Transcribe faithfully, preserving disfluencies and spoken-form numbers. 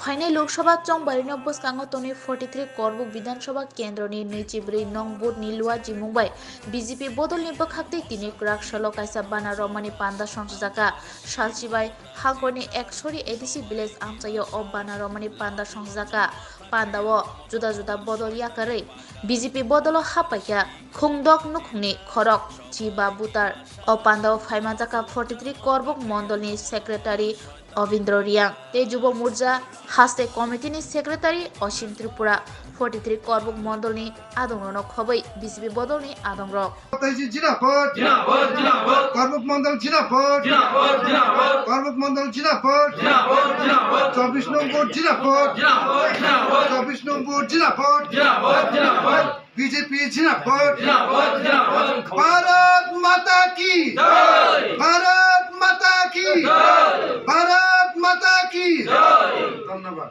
Phainai Lok Sabha chongbarino bwskango tonwi forty three Korbuk Bidhan Sabha kendroni nwichi bwrwi nong vote ni luajimung bai B J P bodolni bwkhaktwi tini kwrak salo kaisa bana romani panda songchajaka. Salchibai Halkorni Eksori A D C village amchaio o bana romani panda songchajaka. Pandao juda juda bodol yakarwi B J P bodolo hapaikha khungdok nukhungni khorok chiba butar. O pandao phaimanjaka forty three Korbuk Mondolni Secretary Obindro Riang tei Jubo Morcha Haste Committee ni Secretary Osim Tripura, forty three Korbuk Mondolni adongrokno khobwi B J P bodolni adongrok. Taisi Jinapur. Jinapur, Jinapur. Korbuk Mondol Jinapur. Jinapur, Jinapur. Korbuk Mondol Jinapur. Jinapur, Jinapur. Chobbish nombor Jinapur. Jinapur, Jinapur. Chobbish nombor Jinapur. Jinapur, Jinapur. B J P Jinapur. Jinapur, Jinapur. Bharat Mata Ki. Jai. Bharat Mata Ki. Jai. Bharat Mata Ki. Jai. ধন্যবাদ।